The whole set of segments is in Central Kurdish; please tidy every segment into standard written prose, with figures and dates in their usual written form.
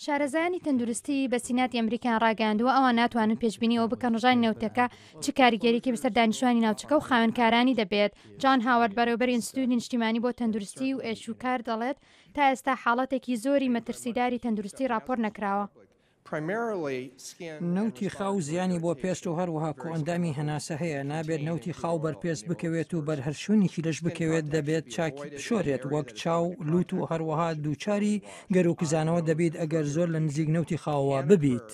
شارەزایانی تەندروستی بە سیناتی ئەمریکایان ڕاگەیاندووە، ئەوان ناتوانن پێشبینی ئەوە بکەن ڕژانی نەوتەکە چ کاریگەریی بەسەر دانیشتوانی ناوچەکە و خاوەنکارانی دەبێت. جان هاوارد، بەڕێوەبەری ئینستتیوتی نیشتیمانی بۆ تەندروستی و ئێش و کار دەڵێت، تا ئێستا حاڵەتێکی زۆری مەترسیداری تەندروستی ڕاپۆرت نەکراوە. نەوتی خاو زیانی بۆ پێست و هەروەها کۆئەندامی هەناسە هەیە، نابێت نەوتی خاو بەر پێست بکەوێت و بەر هەر شوێنێکی لەش بکەوێت دەبێت چاک بشۆرێت وەک چاو، لوت و هەروەها دووچاری گەرووکزانەوە دەبیت ئەگەر زۆر لە نزیک نەوتی خاوەوە ببیت.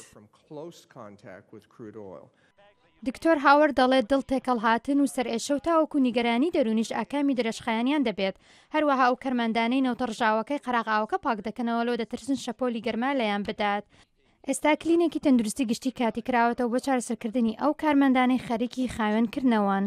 دکتۆر هاوەرد دەڵێت دڵ تێکەڵهاتن و سەرئێشە و تاوەکو نیگەرانی دەروونیش ئاکامی درێژخایەنیان دەبێت، هەروەها ئەو کەرمەندانەی نەوتە ڕژاوەکەی قەراغ ئاوەکە پاکدەکەنەوە لەوە دەترسن شەپۆلی گەرما لێیان بدات. ئێستا کلینێکی تەندروستی گشتی کاتی کراوەتەوە بۆ چارەسەرکردنی ئەو کارمەندانەی خەریکی خاوێن کردنەوەن.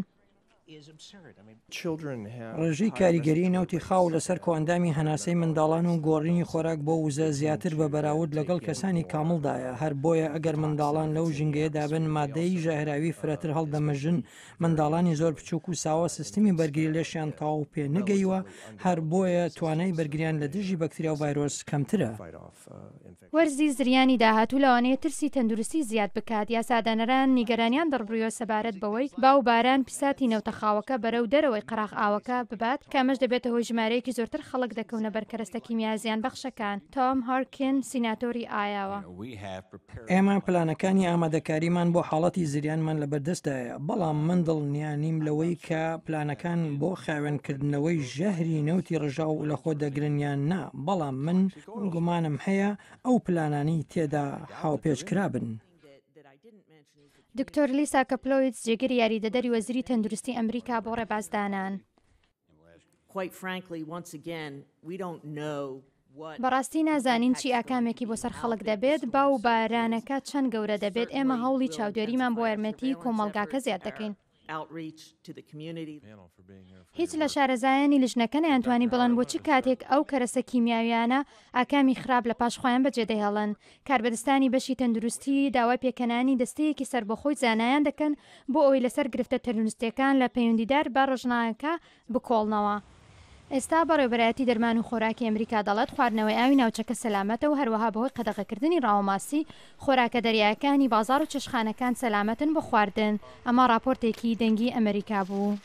ڕێژەی کاریگەریی نەوتی خاو لەسەر کۆئەندامی هەناسەی منداڵان و گۆڕینی خۆراک بۆ وزە زیاتر بە بەراورد لەگەڵ کەسانی کامڵدایە، هەر بۆیە ئەگەر منداڵان لەو ژینگەیەدا بن ماددەی ژەهراوی فرەتر هەڵدەمژن، منداڵانی زۆر بچووک و ساوا سیستمی بەرگری لەشیان تەواو پێ نەگەیوە، هەر بۆیە توانای بەرگریان لە دژی بەکتریا و ڤایرۆس کەمترە. وەرزی زریانی داهاتوو لەوانەیە ترسی تەندروستی زیاد بکات، یاسادانەران نیگەرانیان دەڕبڕیوە سەبارەت بەوەی با و باران پیساتی نەوتە خاوەکە بەرەو دەرەوەی قەراخ ئاوەکە ببات، کە ئەمەش دەبێتە هۆی ژمارەیەکی زۆرتر خەڵک دەکەونە بەر کەرەستە کیمیایە زیانبەخشەکان. تۆم هارکین، سیناتۆری ئایاوە. ئێمە پلانەکانی ئامادەکاریمان بۆ حاڵەتی زریانمان لەبەردەستدایە، بەڵام من دڵنیا نیم لەوەی کە پلانەکان بۆ خاوێنکردنەوەی ژەهری نەوتی ڕژاو لەخۆ دەگرن یان نا، بەڵام من گومانم هەیە ئەو پلانانەی تێدا هاوپێچ کرابن. دکتۆر لیسا کەپلۆویتز جێگری یاریدەدەری وەزیری تەندروستی ئەمریکا بۆ ڕێبازدانان. بەڕاستی نازانین چی ئاکامێکی بۆ سەر خەڵک دەبێت، با و بارانەکە چەند گەورە دەبێت، ئێمە هەوڵی چاودێریمان بۆ یارمەتیی کۆمەڵگاکە زیاد دەکەین. هیچ لە شارەزایانی لیژنەکە نەیانتوانی بڵێن بۆ چ کاتێک ئەو کەرەسە کیمیاوییانە ئاکامی خراپ لە پاش خۆیان بەجێدەهێڵن. کاربەدەستانی بەشی تەندروستی داوای پێکهێنانی دەستەیەکی سەربەخۆی زانایان دەکەن بۆ ئەوەی لەسەر گرفتە تەندروستییەکان لە پەیوەندیدار بە ڕژناکە بکۆڵنەوە. ئێستا بەڕێوەبەرایەتی دەرمان و خۆراکی ئەمریکا دەڵێت خواردنەوەی ئاوی ناوچەکە سەلامەتە و هەروەها بەهۆی قەدەغەکردنی ڕاوەماسی، خۆراکە دەریایەکانی بازاڕ و چێشتخانەکان سەلامەتن بۆ خواردن. ئەمە ڕاپۆرتێکی دەنگی ئەمریکا بوو.